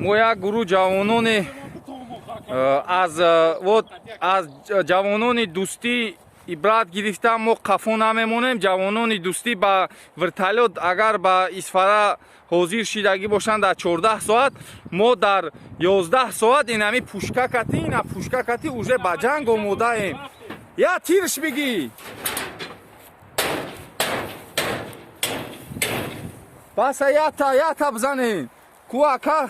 Мо як гурӯҳ ҷавонони аз вот аз ҷавонони Дӯстӣ ибрат гирифта, мо қафо намемонем. Ҷавонони Дӯстӣ ба вертолёт агар ба Исфара ҳозир шидагӣ бошанд дар 14 соат, мо дар 11 соат инами пушка кати, ина пушка кати уже ба ҷанг омодаем. Я тирш бигӣ, баса, ята ята бизанем ку, ака.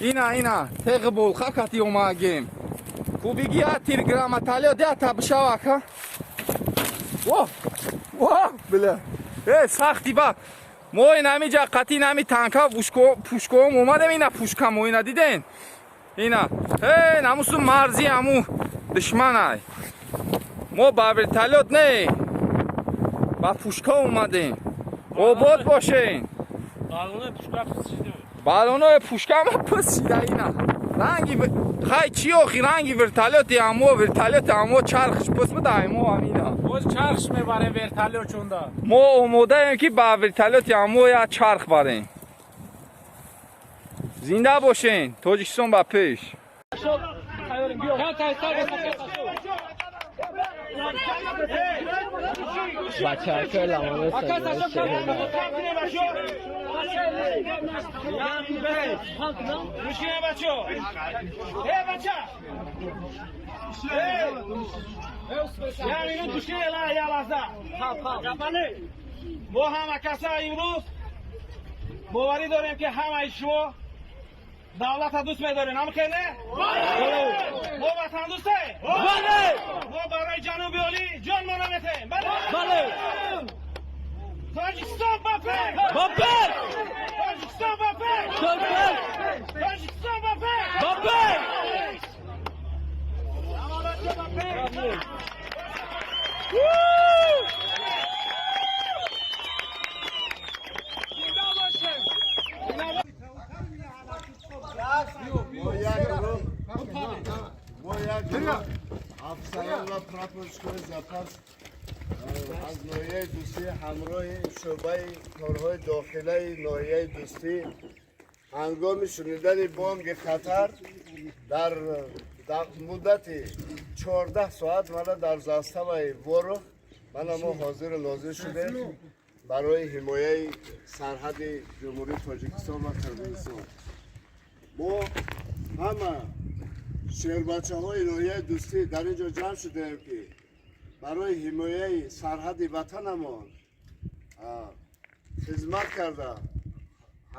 Ина, ина теғи болха кати омагем ку, биги, я тир, грамоталёт ята бишав, ака. Во во, бля, э, сахти ба мо инами ҷа қати инами танка пушкоом омадем. Ина пушкамо, ина диден, ина э намусу марзи аму душманай. Мо ба вертолёт не, ба пушка омадем. Обод бошен. Балонои пушка ма пусида. Ина ранги хай чи охи, ранги вертолёти амо, вертолёти амо чархш пус буда, мо амина. Боз чархш мебарем вертолёт чунда. Мо омодаем, ки ба вертолёти амо я чарх барем. Зинда бошен, Тоҷикистон ба пеш! Мо ҳама каса имрӯз боварӣ дорем, ки ҳамаи шумо давлата дӯст медорем. Ҳамхел не? Мо ватандӯстем. Мо барои ҷануби олӣ ҷонмона метаҳем. Тоҷикистон ба пеш! Тоҷикистон ба пеш! Тоҷикистон ба пеш! Ба пеш! Мо як гурӯҳ афсарон ва прапорщикои запас аз ноҳияи Дӯстӣ ҳамроҳи шӯъбаи корҳои дохилаи ноҳияи Дӯстӣ ҳангоми шунидани бонги хатар дар муддати 14 соат мана дар заставаи Ворух мана мо ҳозиру нозир шудем барои ҳимояи сарҳади Ҷумҳурии Тоҷикистон ва Қирғизистон. Мо ҳама шербачаҳои ноҳияи Дӯстӣ дар ин ҷо ҷамъ шудаем, ки барои ҳимояи сарҳади ватанамон хизмат карда,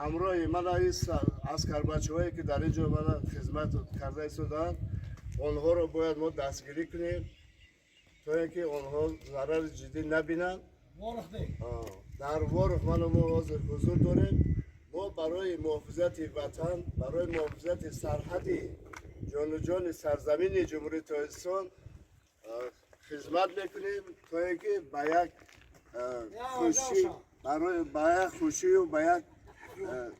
ҳамроҳи мана ин аскарбачаҳое, ки дар ин ҷо мана хизмат карда истодаанд, онҳоро бояд мо дастгирӣ кунем, то ин ки онҳо зарари ҷиддӣ набинанд. Дар Ворух мана мо ҳозир ҳузур дорем. Мо барои муҳофизати ватан, барои муҳофизати сарҳади ҷонуҷони сарзамини Ҷумҳурии Тоҷикистон хизмат мекунем, то ин ки ба як хушӣ, барои ба як хушию ба як хушӣ.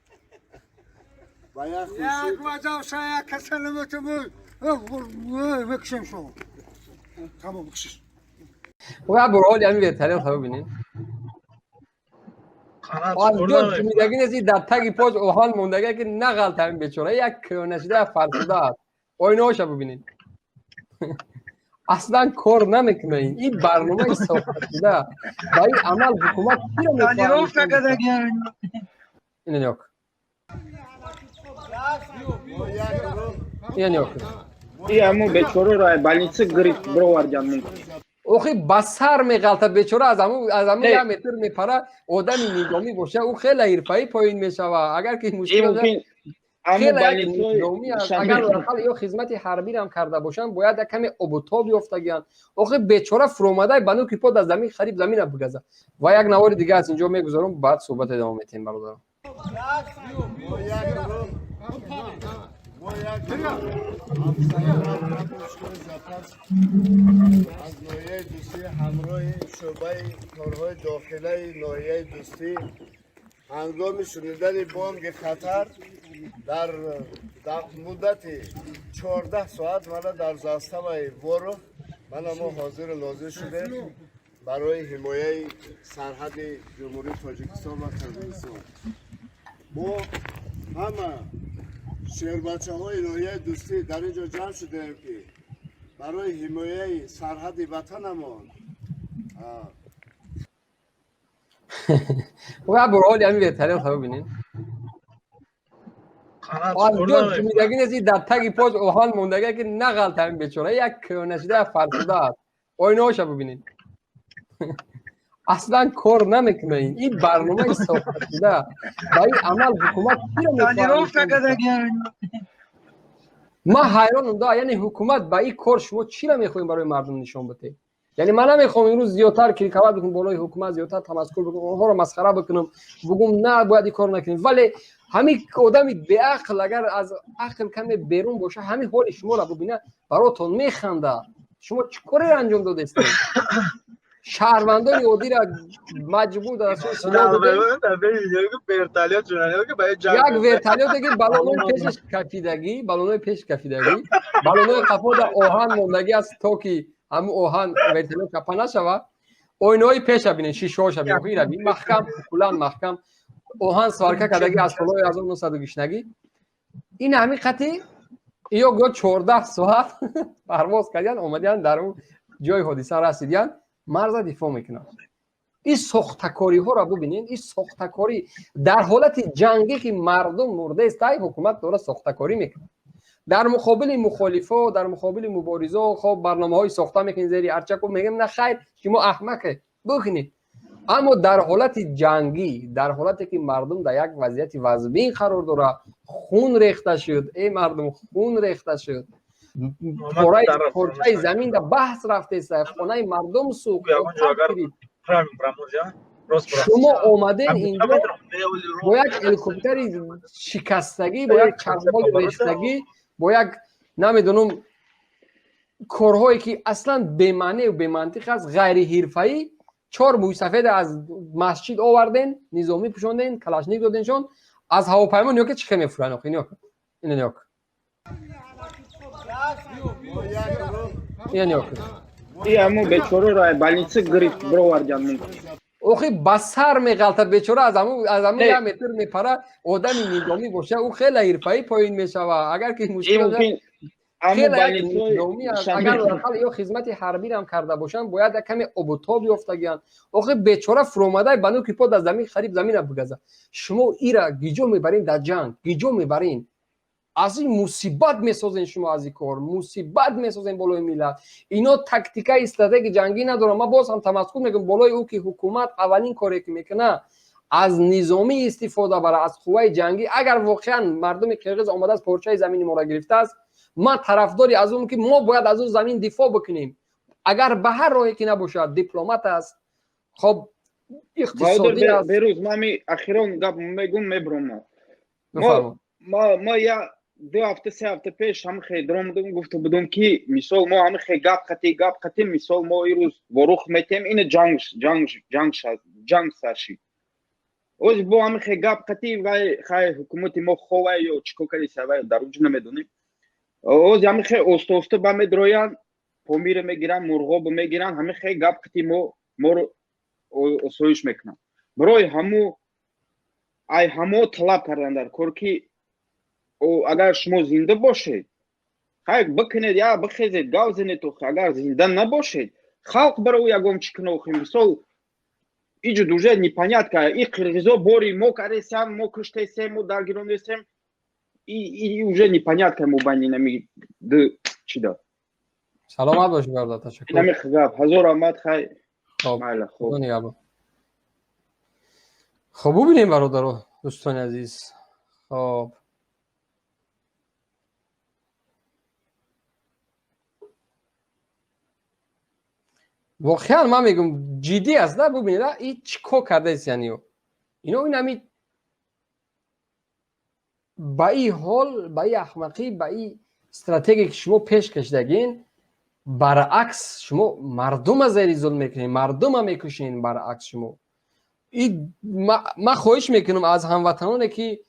Як ваҷавша, як касаламетуму мекушем шумо. Тамом, бикшиш. Ва бурҳоли ҳамин вертолёт ҳа, бибинед. Аз ҷо ҷумидагӣ нест, дар таги пош оҳан мондага, ки нағалта. Ҳамин бечора як кӯнашида, як фарсуда аст. Оинаҳоша бибинед, аслан кор намекунад. Ин барномаи сохташуда ба ин амал ҳукумат киро мехоҳад? Ина нигоҳ кун. Мо як гурӯҳ Ина нигоҳ кун. И ҳамун бечораро больница гирифт бировардан мумкин. Охи, ба сар меғалта бечора, аз аму Не. як метр мепара. Одами низомӣ боша, ӯ хеле ҳирфаӣ поин мешава. Агар ки И мушкил мумкин ҳамун хеле як больницаи низомӣ аст. Агар ақал ё хизмати ҳарбирам карда бошанд, бояд як каме обутоб ёфтагианд. Охи, бечора фуромадай ба нуки по дар замин, хариб замина бигаза. Ва як навори дига аз инҷо мегузорам, баъд суҳбат идома метиҳем, бародарам. Мо як гурӯҳ афсарон ва прапорщикои запас аз ноҳияи Дӯстӣ ҳамроҳи шӯъбаи корҳои дохилаи ноҳияи Дӯстӣ ҳангоми шунидани бонги хатар дар муддати 14 соат мана дар заставаи Ворух мана мо ҳозиру нозир шудем барои ҳимояи сарҳади Ҷумҳурии Тоҷикистон ва Қирғизистон. Мо ҳама Шербачаҳои ноҳияи Дӯстӣ дар ин ҷо ҷамъ шудаем, ки барои ҳимояи сарҳади ватанамон Ва ҳоли ҳамин вертолёт бибинед. Аз ҷо ҷумидагӣ нест, дар таги пош оҳан мондага, ки нағалта. Ҳамин бечора як кӯҳнашуда, фарсуда аст. Оинаҳоша бибинед, аслан кор намекунад. Ин барномаи сохташуда. Ба ин амал ҳукумат чиро? Ман ҳайронам да, яъне ҳукумат ба ин кор шумо чиро мехоҳем барои мардум нишон бидиҳед? Яъне ман намехоҳам имрӯз зиёдтар критиковать бикунам болои ҳукумат, зиёдтар тамаскур бикунам, онҳоро масхара бикунам, бугум на бояд ин кор накунем, вале ҳамин одами беақл агар аз ақл каме берун боша, ҳамин ҳоли шуморо бубина, баротон механда. Шумо чӣ кореро анҷом додестед? Шаҳрвандони оддиро маҷбур дар як вертолёте, ки балонои пешаш кафидагӣ, балонои пеш кафидагӣ, балонои қафо дар оҳан мондагӣ аст, то ки ҳамун оҳан вертолёт чапа нашавад. Оинаҳои пеша бинед, шишаҳоша бинед, ира бин, маҳкам, куллан маҳкам оҳан сварка кардагӣ аз солҳои 1900 гишнагӣ. Ин ҳамин қати ё го 14 соат парвоз кардиян, омадиян, дар он ҷои ҳодиса расидиян, марза дифоъ мекунанд. Ин сохтакориҳоро бубинед, ин сохтакорӣ дар ҳолати ҷангӣ, ки мардум мурдаест, ай ҳукумат дора сохтакорӣ мекунад дар муқобили мухолифо, дар муқобили муборизо. Хоб, барномаҳои сохта мекунед зери арчаку, мегӯем на хайр, шумо аҳмаке, бикунед. Аммо дар ҳолати ҷангӣ, дар ҳолате ки мардум дар як вазъияти вазбин қарор дорад, хун рехта шуд, эй мардум, хун рехта шуд, порчаи замин дар баҳс рафтеста, хонаи мардум сӯхт, шумо омаден инҷо бо як ҳеликоптери шикастагӣ, бо як чархболи рехтагӣ, бо як намедонам корҳое, ки аслан бемаънеу бемантиқ аст, ғайриҳирфаӣ. Чор мӯйсафеда аз масҷид оварден, низомӣ пӯшонден, калашник доденшон, аз ҳавопаймо ниё ки чӣ хел мефуранд. Ина ниё, ина ниё. И ҳамо бечораро больница гирифт бировардан мумкин. Охи, ба сар меғалта бечора, аз ҳаму як метр мепара. Одами низомӣ боша, ӯ хеле ҳирфаӣ поин мешава, агар ки мушкил. Агар ақал ё хизмати ҳарбирам карда бошанд, бояд як каме обутоб ёфтагиянд. Охи, бечора фуромадай ба нуки по дар замин хариб замина бигаза. Шумо ира гиҷо мебарин дар ҷанг, гиҷо мебарин? Аз ин мусибат месозен шумо, аз ин кор мусибат месозен болои миллат. Ино тактикаи стратегии ҷангӣ надорам. Ман боз ҳам тамаскур мекунам болои ӯ, ки ҳукумат аввалин коре ки мекунад, аз низомӣ истифода бара, аз қувваи ҷангӣ. Агар воқеан мардуми қирғиз омадааст, порчаи замини моро гирифтааст, ман тарафдори аз он ки мо бояд аз он замин дифоъ бикунем, агар ба ҳар роҳе ки набошад, дипломат аст, хоб, иқтисодӣ аст. Берӯз, ман ахирон гап мегум, мебурам. Ма я 2 ҳафта, 3 ҳафта пеш ҳама хе даромадам, гуфта будум, ки мисол мо ҳама хе гап қати, мисол мо ирӯз ворух метем, ина ҷанг сар шид. Оз бо ҳама хе гап қати вай, хай, ҳукумати мо ховай ё чӣ кор кардиса, вай дар уҷ намедонем. Оз ҳама хе оста оста ба медроянд, Помира мегиранд, Мурғобо мегиранд, ҳама хе гап қати мо моро осоиш мекунанд. Барои ҳаму ай ҳамо талаб кардан дар кор, ки агар шумо зинда бошед, хай, бикунед, я бихезед, гав занед. Агар зинда набошед, халқ барои ӯ ягон чӣ куна? Охи, мисол, иҷо уже непонятка. И қирғизо бори мо кардесам, мо куштесем, мо даргирондесем, и уже непонятка мо байни нами ду чида. Саломат бошӣ, бародар, ташаккур. Нами гап, ҳазор раҳмат, хай. Хоб. Майла, хоб. Худо нигаҳбон. Хоб, бубинем, бародаро, дӯстони азиз. Хоб, воқеан ман мегӯм, ҷиддӣ аст да. Бубинед, и чӣ кор кардааст, яъне ино ин ҳами ба ин ҳол, ба ин аҳмақӣ, ба ин стратегия, ки шумо пеш кашидагин, баръакс шумо мардума зери зулм мекунед, мардума мекушед. Баръакс шумо ман хоҳиш мекунам аз ҳамватаноне, ки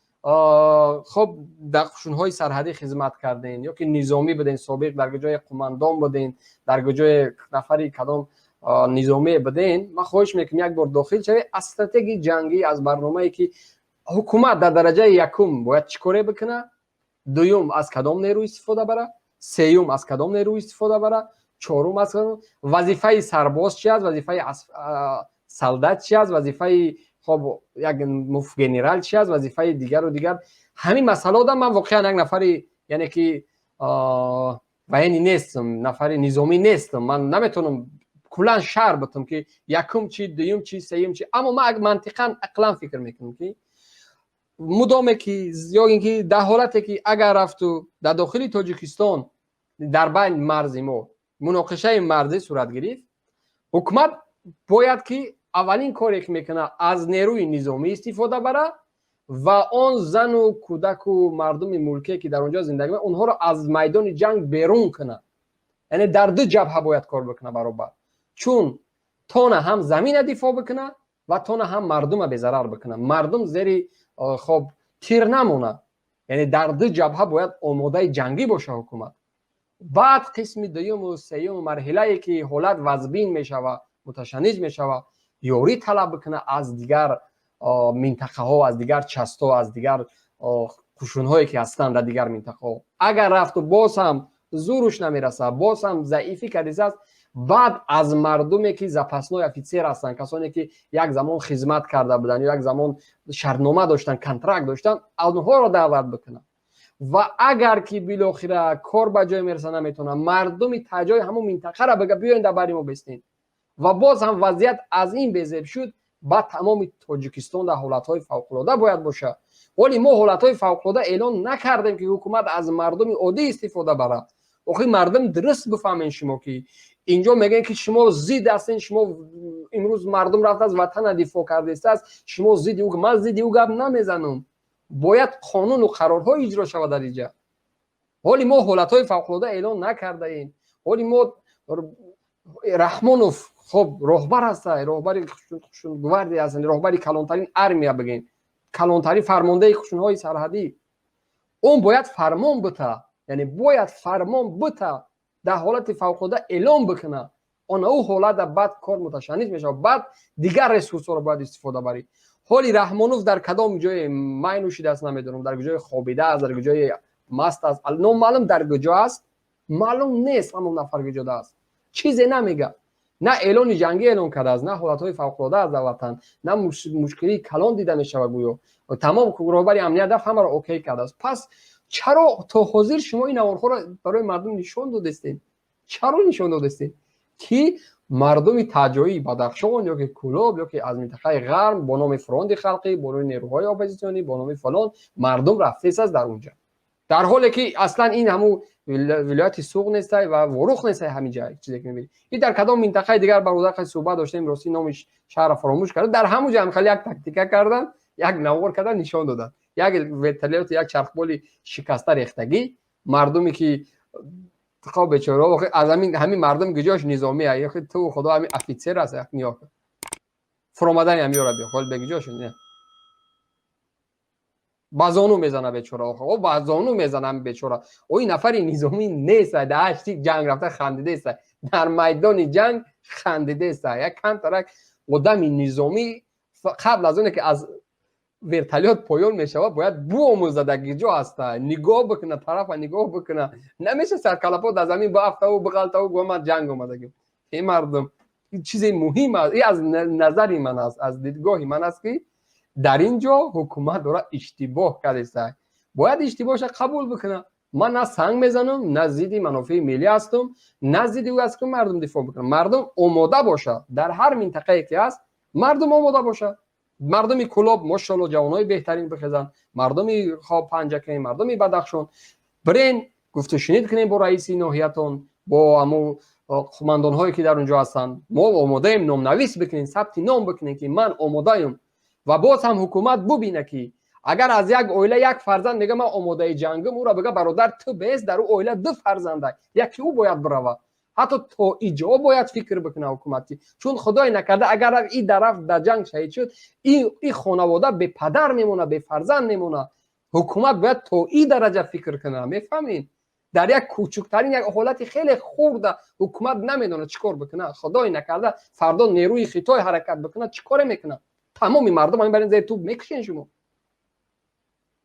хоб, дар қушунҳои сарҳадӣ хизмат кардем ё ки низомӣ будем собиқ, дар ҷои қумандон будем, дар ҷои нафари кадом низомие будем, ман хоҳиш мекунам, як бор дохил шавед аз стратегии ҷангӣ, аз барномае, ки ҳукумат дар дараҷаи якум бояд чӣ коре бикунад. Дуюм, аз кадом нерӯ истифода бара, сеюм, аз кадом нерӯ истифода бара, чорум, аз вазифаи сарбоз чи аст, вазифаи солдат чи аст, вазифаи, хоб, як генерал чи аст, вазифаи дигару дигар. Ҳамин масъалаода ман воқеан як нафари, яъне ки, военный нестам, нафари низомӣ нестам. Ман наметавонам куллан шарҳ битам, ки якум чи, дуюм чи, сеюм чи. Аммо ман мантиқан, ақлан фикр мекунам, ки мудоме ки ё ин ки дар ҳолате ки агар рафту дар дохили Тоҷикистон, дар байни марзи мо муноқишаи марзӣ сурат гирифт, ҳукумат бояд ки аввалин коре ки мекунад, аз нерӯи низомӣ истифода бара ва он зану кӯдаку мардуми мулкие, ки дар он ҷо зиндагӣ, онҳоро аз майдони ҷанг берун кунад. Яъне дар ду ҷабҳа бояд кор бикунад баробар, чун тона ҳам замина дифоъ бикунад ва тона ҳам мардума безарар бикунад, мардум зери, хоб, тир намонад. Яъне дар ду ҷабҳа бояд омодаи ҷангӣ боша ҳукумат. Баъд қисми дуюму сеюму марҳилае ки ҳолат вазбин мешава, муташанниҷ мешава, ёрӣ талаб бикунад аз дигар минтақаҳо, аз дигар частҳо, аз дигар қушунҳое, ки ҳастанд дар дигар минтақаҳо. Агар рафту боз ҳам зуруш намерасад, боз ҳам заифӣ кардисааст, баъд аз мардуме, ки запасной офицер ҳастанд, касоне ки як замон хизмат карда буданд ё як замон шартнома доштанд, контракт доштанд, онҳоро даъват бикунад. Ва агар ки билохира кор ба ҷое мераса, наметавонад, мардуми таҷои ҳамон минтақаро бига: «Биёен, дар бари мо бистен». Ва боз ҳам вазъият аз ин безеб шуд, баъд тамоми Тоҷикистон дар ҳолатҳои фавқулода бояд бошад. Вале мо ҳолатҳои фавқулода эълон накардем, ки ҳукумат аз мардуми оддӣ истифода барад. Охи, мардум, дуруст бифаҳмен, шумо ки инҷо мегӯем, ки шумо зид ҳастен, шумо имрӯз мардум рафтааст, ватана дифоъ кардааст, шумо зидди ӯ. Ман зидди ӯ гап намезанам. Бояд қонуну қарорҳо иҷро шавад дар иҷа. Ҳоли мо ҳолатҳои фавқулода эълон накардаем. Ҳоли мо Раҳмонов, хоб, роҳбар ҳаста, роҳбари гвардия ҳаст, роҳбари калонтарин армия бигем, калонтарин фармондаи қушунҳои сарҳадӣ. Он бояд фармон бита, яъне бояд фармон бита, дар ҳолати фавқулода эълон бикуна. Он ӯ ҳолата баъд кор муташанниҷ мешавад, баъд дигар ресурсҳоро бояд истифода барӣ. Ҳоли Раҳмонов дар кадом ҷое май нӯшидааст, намедонам, дар куҷое хобидааст, дар куҷое маст аст, номаълум дар куҷо аст, маълум нест ҳамон нафар куҷода аст. Чизе намега, на эълони ҷангӣ эълон кардааст, на ҳолатҳои фавқулода аст дар ватан, на мушкилии калон дида мешавад. Гӯё тамом роҳбари амният рафт, ҳамаро окей кардааст. Пас чаро то ҳозир шумо ин наворҳоро барои мардум нишон додестед? Чаро нишон додестед, ки мардуми таҷоии Бадахшон ё ки Кӯлоб ё ки аз минтақаи ғарб бо номи Фронти халқӣ, бо номи нерӯҳои оппозитсионӣ, бо номи фалон мардум рафтесааст дар унҷа, дар ҳоле ки аслан ин ҳамун вилояти Суғд нестай ва Ворух нестай? Ҳамин ҷай чизе ки мебинӣ, ин дар кадом минтақаи дигар бародар суҳбат доштем, ростӣ номи шаҳрро фаромӯш кард. Дар ҳамун ҷа ҳам як тактика кардан, як навор кардан, нишон доданд: як вертолёти, як чархболи шикаста рехтагӣ, мардуме ки, хоб, бечора, аз ҳамин мардум куҷош низомӣ? Ту худо, ҳамин офитсер аст? Ниё, фуромадани ҳамёра биё, ҳол бегиҷош ба зону мезана бечора. О, ба зону мезана ҳами бечора. О, ин нафари низомӣ нест. Дар ҳашти ҷанг рафта хандидеста, дар майдони ҷанг хандидеста. Як камтарак одами низомӣ қабл аз оне ки аз вертолёт поён мешавад, бояд буомӯзад, дар ҷо ҳаста, нигоҳ бикуна, тарафа нигоҳ бикуна. Намеша саркалапо дар замин баафтаву биғалтаву гӯ: «Ман ҷанг омадагим». Э, мардум, чизе муҳим аст. И аз назари ман аст, аз дидгоҳи ман аст, ки дар ин ҷо ҳукумат дорад иштибоҳ кардеста, бояд иштибоҳша қабул бикунад. Ман на санг мезанам, на зидди манофеи миллӣ ҳастам, на зидди ӯ аст, ки мардум дифоъ бикунад. Мардум омода бошад, дар ҳар минтақае ки ҳаст, мардум омода бошад. Мардуми Кӯлоб, мошалло, ҷавонҳои беҳтарин бихезанд. Мардуми, хоб, Панҷакент, мардуми Бадахшон, бирен, гуфтушунид кунем бо раиси ноҳиятон, бо ҳамун қумандонҳое, ки дар он ҷо ҳастанд: «Мо омодаем, номнавис бикунем, сабти ном бикунем, ки ман омодаем». Ва боз ҳам ҳукумат бубина, ки агар аз як оила як фарзанд мега: «Ман омодаи ҷангам», ӯро бига: «Бародар, ту бес, дар ӯ оила ду фарзанда, яки ӯ бояд бирава». Ҳатто то иҷо бояд фикр бикуна ҳукумат, чун худое накарда, агар и дарафт дар ҷанг шаҳид шуд, и хонавода бепадар мемона, бефарзанд мемона. Ҳукумат бояд то и дараҷа фикр куна, мефаҳмед? Дар як кӯчуктарин як ҳолати хеле хурда ҳукумат намедонад чӣ кор бикуна. Худое накарда, фардо нерӯи Хитой ҳаракат бикунад, чӣ коре мекунад? Тамоми мардум ҳамин бар ин зери туп мекушен шумо.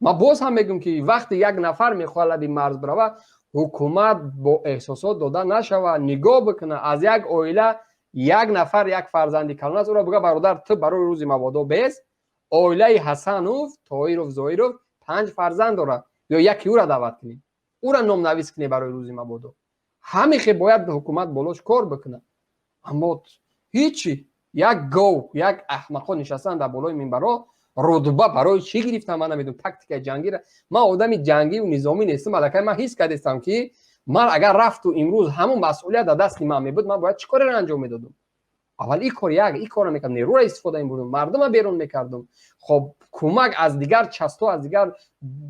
Ман боз ҳам мегӯм, ки вақте як нафар мехоҳад лаби марз бирава, ҳукумат бо эҳсосот дода нашава, нигоҳ бикуна. Аз як оила як нафар, як фарзанди калон аст, ӯро буга: «Бародар, ту барои рӯзи мабодо бес». Оилаи Ҳасанов, Тоиров, Зоиров панҷ фарзанд дорад, ё яке ӯра даъват кунем, ӯра номнавис кунем барои рӯзи мабодо. Ҳамихе бояд ҳукумат болош кор бикунад. Аммо ҳичи, як гов, як аҳмақҳо нишастан дар болои минбарҳо. Рутба барои чӣ гирифтам, ман намедонам. Тактикаи ҷангира, ман одами ҷангиву низомӣ нестам. Аллакай ман ҳис кардестам, ки ман агар рафту имрӯз ҳамон масъулият дар дасти ман мебуд, ман бояд чӣ кореро анҷом медодум? Аввал ин кор, як ин корро мекардам, нерӯро истифода мебурдум, мардума берун мекардум, хоб, кӯмак аз дигар частҳо, аз дигар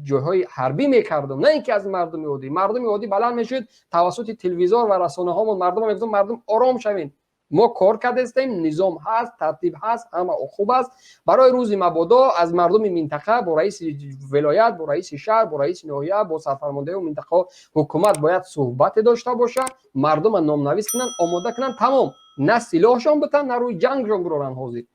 ҷойҳои ҳарбӣ мекардум, на ин ки аз мардуми оддӣ. Мардуми оддӣ баланд мешуд, тавассути телевизор ва расонаҳомон мардума мегуфтум: «Мардум, ором шавед, мо кор кардастем, низом ҳаст, тартиб ҳаст, ҳама хуб аст». Барои рӯзи мабодо аз мардуми минтақа бо раиси вилоят, бо раиси шаҳр, бо раиси ноҳия, бо сарфармондеҳи минтақаҳо ҳукумат бояд суҳбате дошта бошад, мардума номнавис кунанд, омода кунанд, тамом. На силоҳшон битан, на рӯи ҷангшон бироранд ҳозир.